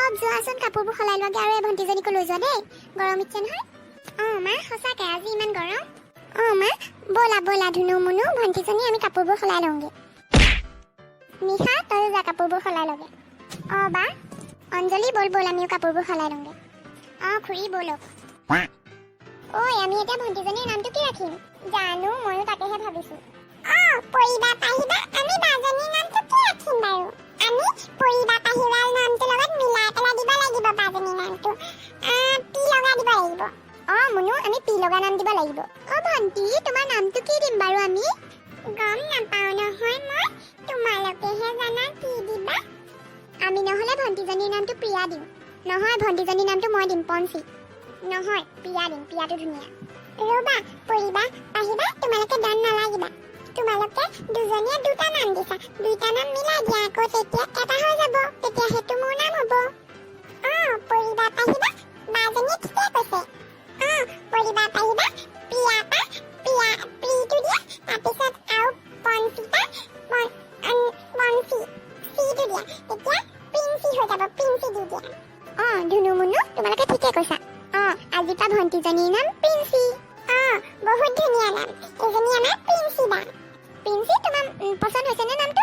চব যোৱাচোন, কাপোৰবোৰ সলাই লোৱাগে আৰু এই ভণ্টিজনীকো লৈ যোৱা দেই। গৰম উঠিছে নহয়। অঁ মা, সঁচাকে আজি ইমান গৰম। অঁ মা, ব'লা ব'লা, ধুনু মুনু ভণ্টিজনী, আমি কাপোৰবোৰ সলাই লওঁগে। নিশা, তয়ো যা, কাপোৰবোৰ সলাই লগে। অঁ বা। অঞ্জলি, ব'ল ব'ল, আমিও কাপোৰবোৰ সলাই লওঁগে। অঁ খুৰী, ব'লক। ঐ, আমি এতিয়া ভণ্টিজনীৰ নামটো কি ৰাখিম? জানো, ময়ো তাকেহে ভাবিছো। অ পৰিবা পাহিবা, আমি বাজনীৰ নামটো কি ৰাখিম বাৰু? আমি পৰিবা পাহিবাৰ নামটোৰ লগত মিলাই পেলাই দিব লাগিব বাজনীৰ নামটো। পি লগাই দিব লাগিব। অ মুনু, আমি পি লগা নাম দিব লাগিব। অ ভণ্টি, তোমাৰ নামটো কি দিম বাৰু আমি? গম নাপাওঁ নহয় মই, তোমালোকেহে জানা কি দিবা। আমি নহ'লে ভণ্টিজনীৰ নামটো প্ৰিয়া দিম। নহয়, ভণ্টিজনীৰ নামটো মই দিম, পঞ্চী। নহয়, প্ৰিয়া দিম, প্ৰিয়াটো ধুনীয়া। ৰ'বা পৰিবা পাহিবা, তোমালোকে দন নালাগিবা। তোমালোকে দুজনীয়ে দুটা নাম দিছা, দুইটা নাম মিলাই দিয়া আকৌ, তেতিয়া এটা হৈ যাব। তেতিয়া সেইটো মোৰ নাম হ'ব। অ পৰিবা পাহিবা, বাজনীয়ে ঠিকে কৈছে। অ পৰিবা পাহিবা, প্ৰিয়া পা প্ৰিয়া প্ৰিটো দিয়া, তাৰপিছত আৰু পঞ্চিতা পঞ্চি চিটো দিয়া, তেতিয়া প্ৰিন্সি হৈ যাব। প্ৰিন্সি দি দিয়া। অ ধুনু মুনু, তোমালোকে ঠিকে কৈছা। অ আজিৰ পৰা ভণ্টিজনীৰ নাম প্ৰিন্সি। অ বহুত ধুনীয়া নাম। এজনী আমাৰ প্ৰিন্সি বা। প্ৰিন্সি, তোমাৰ পচন্দ হৈছে নে নামটো?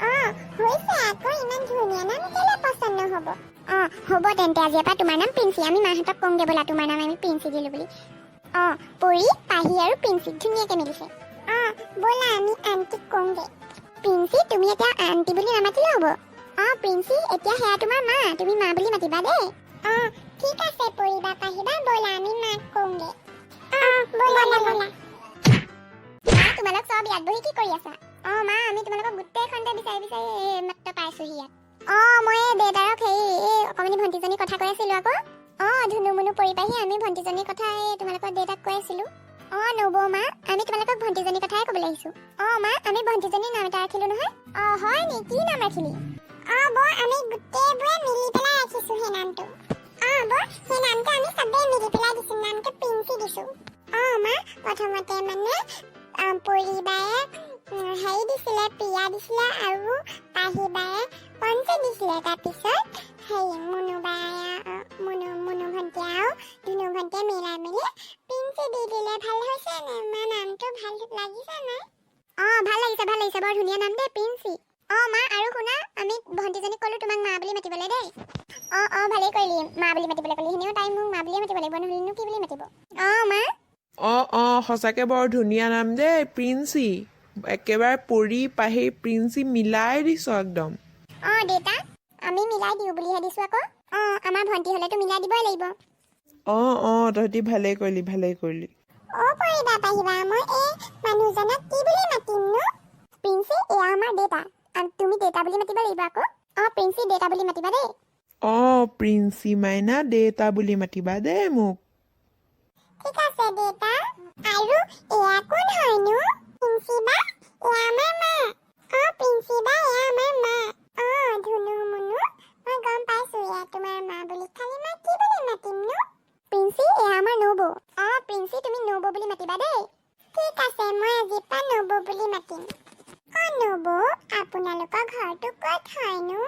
অ হৈছে আকৌ, ইমান ধুনীয়া নাম কেলে পচন্দ নহ'ব? অ হ'ব তেন্তে, আজিৰ পৰা তোমাৰ নাম প্ৰিন্সি। আমি মাহঁতক কওঁগে ব'লা, তোমাৰ নাম আমি প্ৰিন্সি দিলো বুলি। অ পৰি, পাহি আৰু প্ৰিন্সি ধুনীয়াকে মিলিছে। অ ব'লা, আমি আন্টিক কওঁগে। প্ৰিন্সি, তুমি এতিয়া আন্টি বুলি নামাতিলে হ'ব। অ প্ৰিন্সি, এতিয়া সেয়া তোমাৰ মা, তুমি মা বুলি মাতিবা দেই। অ ঠিক আছে পৰিবা পাহিবা, ব'লা আমি মাক কওঁগে। অ ব'লা ব'লা। মা, তোমালোক চব ইয়াত বহি কি কৰি আছা? অ মা, আমি তোমালোকক গোটেইখনতে বিচাৰি বিচাৰি এই মাত্ৰ পাইছোহি ইয়াত। অ মই এই দেউতাৰক হেৰি, এই অকণমানি ভণ্টিজনীৰ কথা কৈ আছিলো আকৌ। অ ধুনু মুনু পৰি পাহি, আমি ভণ্টিজনীৰ কথা এই তোমালোকৰ দেউতাক কৈ আছিলো। অ নবৌ মা, আমি তোমালোকক ভণ্টিজনীৰ কথাই ক'বলৈ আহিছো। অ মা, আমি ভণ্টিজনীৰ নাম এটা ৰাখিলো নহয়। অ হয় নি? কি নাম ৰাখিলি? অ বৌ, আমি গোটেইবোৰে মিলি পেলাই ৰাখিছো সেই নামটো। অ বৌ, সেই নামটো আমি চবেই মিলি পেলাই দিছো, নামটো প্ৰিন্সি দিছো। অ মা, প্ৰথমতে মানে পৰিবায়ে হেৰি দিছিলে, প্ৰিয়া দিছিলে আৰু পাহিবায়ে পঞ্চী দিছিলে। তাৰপিছত হেৰি মুনুবায়ে, মুনু মুনু ভণ্টিয়ে আৰু ধুনু ভণ্টিয়ে মিলাই মেলি প্ৰিন্সি দি দিলে। ভাল হৈছে নাই মা? নামটো ভাল লাগিছে নাই? অ ভাল লাগিছে, ভাল লাগিছে, বৰ ধুনীয়া নাম দেই, প্ৰিন্সি। অ মা, আৰু শুনা, আমি ভণ্টিজনীক ক'লো তোমাক মা বুলি মাতিবলৈ দেই। অ অ ভালেই কৰিলি মা বুলি মাতিবলৈ ক'লি। সেনেও তাই মোক মা বুলিয়ে মাতিব লাগিব, নহ'লেনো কি বুলি মাতিব? অ মা। অঁ অঁ সঁচাকৈ বৰ ধুনীয়া নাম দেই, প্ৰিন্সি। একেবাৰে পৰি পাহি প্ৰিন্সি মিলাই দিছ একদম। অ দেউতা, আমি মিলাই দিওঁ বুলিহে দিছো আকৌ। অ আমাৰ ভণ্টি হ'লেতো মিলাই দিবই লাগিব। অঁ অঁ তহঁতি ভালেই কৰিলি, ভালেই কৰিলি। অ পৰিবা পাহিবা, মই এই মানুহজনক কি বুলি মাতিমনো? প্ৰিন্সি, এয়া আমাৰ দেউতা। তুমি দেউতা বুলি মাতিব লাগিব আকৌ। অ প্ৰিন্সি, দেউতা বুলি মাতিবা দেই। অঁ প্ৰিন্সি মাইনা, দেউতা বুলি মাতিবা দেই মোক। ঠিক আছে দেউতা। আৰু এয়া কোন হয়নো? প্ৰিন্সি বা, এয়া আমাৰ মা। অ প্ৰিন্সি বা, এয়া আমাৰ মা। অ ধুনু মুনু, মই গম পাইছো এয়া তোমাৰ মা বুলি, খালি মই কি বুলি মাতিমনো? প্ৰিন্সি, এয়া আমাৰ নবৌ। অ প্ৰিন্সি, তুমি নবৌ বুলি মাতিবা দেই। ঠিক আছে, মই আজিৰ পৰা নবৌ বুলি মাতিম। অ নবৌ, আপোনালোকৰ ঘৰটো ক'ত হয়নো?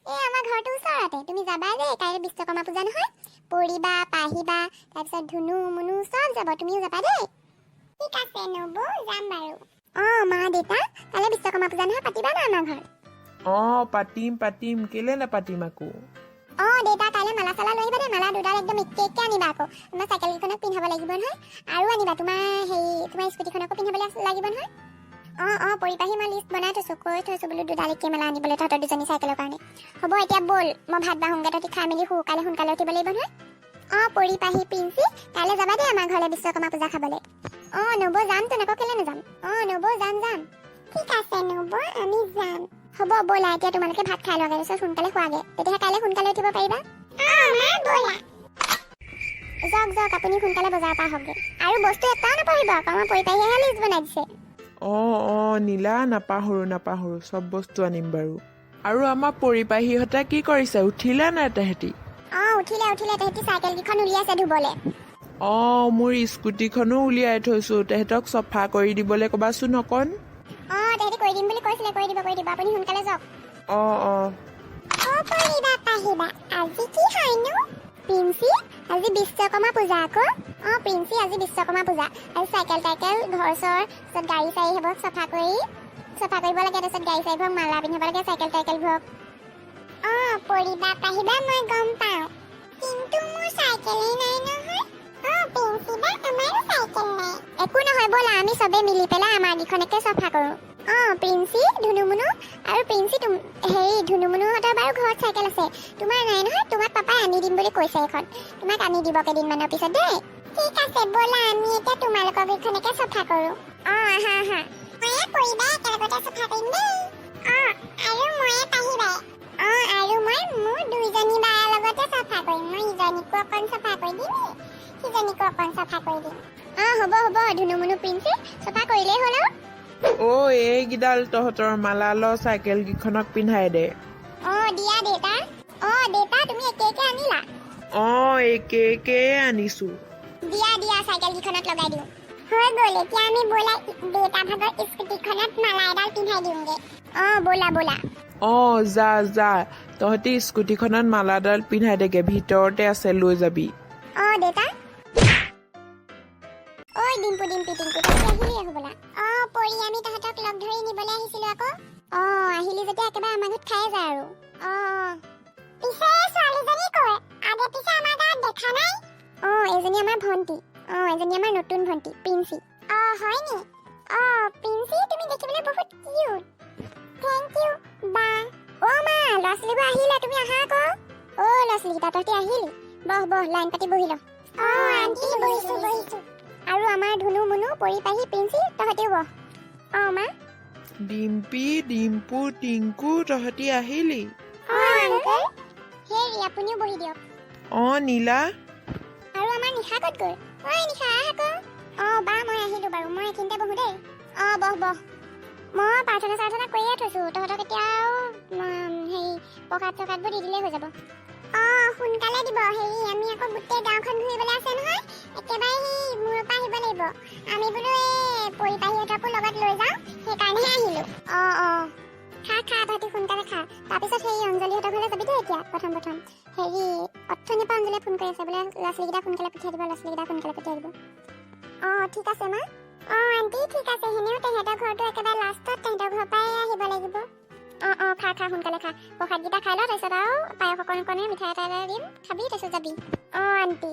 এই আমাৰ ঘৰটো ওচৰতে। তুমি যাবা দেই, কাইলৈ বিশ্বকৰ্মা পূজা নহয়। পৰিবা, পাহিবা, তাৰপিছত ধুনু মুনু চব যাব, তুমিও যাবা দেই। ঠিক আছে নবৌ, যাম বাৰু। অ মা দেউতা, কাইলৈ বিশ্বকৰ্মা পূজা নহয়, পাতিবা না আমাৰ ঘৰত? অঁ পাতিম পাতিম, কেলে নাপাতিম আকৌ। অ দেউতা, কাইলৈ মালা চালা লৈ আহিবা দেই। মালা দুডাল একদম একে একে আনিবা আকৌ। আমাৰ চাইকেলকেইখনক পিন্ধাব লাগিব নহয়। আৰু আনিবা, তোমাৰ হেৰি, তোমাৰ স্কুটিখনকো পিন্ধাবলৈ লাগিব নহয়। অ অ পৰিপাহি, মই লিষ্ট বনাই থৈছোঁ, কৈ থৈছোঁ বোলো দুডাল একে মালা আনিবলৈ তহঁতৰ দুজনী চাইকেলৰ কাৰণে। হ'ব এতিয়া ব'ল, মই ভাত বাঢ়োঁগৈ, তহঁতি খাই মেলি শু, কাইলৈ সোনকালে উঠিব লাগিব নহয়। অ পৰিপাহি, প্ৰিন্সি, কাইলৈ যাবা দেই আমাৰ ঘৰলৈ বিশ্বকৰ্মা পূজা খাবলৈ। অ নবৌ, যাম তোন আকৌ, কেলৈ নাযাম? অ নবৌ, যাম যাম। ঠিক আছে নবৌ, আমি যাম। হ'ব ব'লা, এতিয়া তোমালোকে ভাত খাই লোৱাগে, তাৰপিছত সোনকালে খোৱাগে, তেতিয়াহে কাইলৈ সোনকালে উঠিব পাৰিবা। অ মা, ব'লা। যাওক যাওক, আপুনি সোনকালে বজাৰৰ পৰা আহকগৈ আৰু বস্তু এটাও নাপাহৰিব আকৌ, আমাৰ পৰিপাহিয়েহে লিষ্ট বনাই দিছে। অঁ অঁ নীলা, নাপাহৰোঁ নাপাহৰোঁ, চব বস্তু আনিম বাৰু। আৰু আমাৰ পৰিপাহীহঁতে কি কৰিছে, উঠিলে নাই তেহেঁতি? অ উঠিলে উঠিলে, তেহেঁতি চাইকেলকেইখন উলিয়াইছে ধুবলৈ। অঁ মোৰ স্কুটিখনো উলিয়াই থৈছোঁ, তেহেঁতক চফা কৰি দিবলৈ ক'বাচোন অকণ। অ তেহেঁতি কৰি দিম বুলি কৈছিলে, কৰি দিব কৰি দিব, আপুনি সোনকালে যাওক। অঁ অঁ। অ পৰিবা। পাহিবা, আজি কি হয়নো? প্ৰিন্সি, আজি বিশ্বকৰ্মা পূজা আকৌ। অঁ প্ৰিন্সি, আজি বিশ্বকৰ্মা পূজা। আজি চাইকেল টাইকেল, ঘৰ চৰ, তাৰপিছত গাড়ী চাড়ী সেইবোৰ চফা কৰিব লাগে। তাৰপিছত গাড়ী চাড়ীবোৰক মালা পিন্ধাব লাগে, চাইকেল টাইকেলবোৰক। অ পৰিবা পাহিবা, মই গম পাওঁ, কিন্তু মোৰ চাইকেলেই নাই নহয়। অ প্ৰিন্সি বা, আমাৰো চাইকেল নাই। একো নহয়, ব'লা আমি চবে মিলি পেলাই আমাৰ কেইখনকে চফা কৰোঁ। অঁ প্ৰিন্সি, ধুনুমুনু আৰু প্ৰিন্সি, হেৰি, ধুনুমুনুহঁতৰ বাৰু ঘৰত চাইকেল আছে, তোমাৰ নাই নহয়। তোমাক পাপাই আনি দিম বুলি কৈছে এখন। তোমাক আনি দিব কেইদিনমানৰ পিছত দেই। ঠিক আছে, ব'লা আমি এতিয়া তোমালোকৰ কেইখনকে চফা কৰোঁ। অঁ, আহা আহা। ময়ে পৰিবাই একেলগতে চফা কৰিম দেই। অ আৰু ময়ে পাহিবাই। অ আৰু মই মোৰ দুইজনী বাৰ লগতে চফা কৰিম। মই ইজনীকো অকণ চফা কৰি দিম, সিজনীকো অকণ চফা কৰি দিম। অঁ, হ'ব হ'ব। ধুনুমুনু, প্ৰিন্সি, চফা কৰিলেই হ'ল আৰু। অ' এইকেইডাল তহঁতৰ মালা ল, চাইকেল কেইখনক পিন্ধাই দে। অঁ, দিয়া দেউতা। অঁ দেউতা, তুমি একে একে আনিলা? অঁ, একে একেই আনিছো। দিয়া দিয়া, চাইকেল কেইখনত লগাই দিওঁ। হৈ গ'ল। এতিয়া আমি ব'লা দেউতা ভাগৰ স্কুটিখনত মালা এডাল পিন্ধাই দিওঁগে। অঁ, ব'লা ব'লা। অঁ, যা যা, তহঁতি স্কুটিখনত মালাডাল পিন্ধাই দেগে, ভিতৰতে আছে, লৈ যাবি। অঁ দেউতা। ঐ ডিম্পু, ডিম্পি, টিংকু, তহঁতি আহিলি হ'বলা? অ পৰি, আমি তহঁতক লগ ধৰি নিবলৈ আহিছিলো আকৌ। অঁ, আহিলি যেতিয়া একেবাৰে আমাৰ ঘৰত খায়ে যায় আৰু। অঁ। পিছে এই ছোৱালীজনী ক'ৰ? আগে পিছে আমাৰ গাঁৱত দেখা নাই। অঁ, এজনী আমাৰ ভণ্টি। অঁ, এজনী আমাৰ নতুন ভণ্টি প্ৰিন্সি। অ হয় নি? অ প্ৰিন্সি, তুমি দেখিবলৈ বহুত কিউট। Thank U বা। অ' মা, ল'ৰা ছোৱালীবোৰ আহিলে, তুমি আহা আকৌ। অ' ল'ৰা ছোৱালীকেইটা, তহঁতি আহিলি? বহ বহ, লাইন পাতি বহি ল। অ আণ্টি, বহিছো বহিছো। আৰু আমাৰ ধুনু মুনু, পৰি পাহি, প্ৰিন্সি, তহঁতিও বহ। অঁ মা। ডিম্পি, ডিম্পু, টিংকু, তহঁতি আহিলি? অ আংকল। হেৰি, আপুনিও বহি দিয়ক। অঁ নীলা। আৰু আমাৰ নিশা ক'ত গ'ল? ঐ নিশা, আহ আকৌ। অঁ বা, মই আহিলোঁ বাৰু। মই এইখিনিতে বহোঁ দেই। অঁ, বহ বহ। মই প্ৰাৰ্থনা চাৰ্থনা কৰিয়ে থৈছোঁ। তহঁতক এতিয়া আৰু হেৰি, প্ৰসাদ চসাদবোৰ দি দিলেই হৈ যাব। অ সোনকালে দিব। হেৰি, আমি আকৌ গোটেই গাঁওখন ঘূৰিবলৈ আছে নহয়। একেবাৰে সেই মূৰৰ পৰা আহিব লাগিব। আমি বোলো এই পৰিপাহীহঁতকো লগত লৈ যাওঁ, সেইকাৰণেহে আহিলো। অঁ অঁ, খা খা, তহঁতি সোনকালে খা। তাৰপিছত হেৰি, অঞ্জলিহঁতৰ ঘৰলৈ যাবি দেই। এতিয়া প্ৰথম প্ৰথম হেৰি, অথনিৰ পৰা অঞ্জলিয়ে ফোন কৰি আছে, বোলে ল'ৰা ছোৱালীকেইটা সোনকালে পঠিয়াই দিব, ল'ৰা ছোৱালীকেইটা সোনকালে পঠিয়াই দিব। অঁ, ঠিক আছে মা। অ আণ্টি, ঠিক আছে। সেনেও তেহেঁতৰ ঘৰটো একেবাৰে লাষ্টত, তেহেঁতৰ ঘৰৰ পৰাই আহিব লাগিব। অঁ অঁ, খা খা, সোনকালে খা। প্ৰসাদকেইটা খাই ল, তাৰপিছত আৰু পায়স অকণ অকণে মিঠাই এটা এটা দিম, খাবি, তাৰপিছত যাবি। অঁ আণ্টি।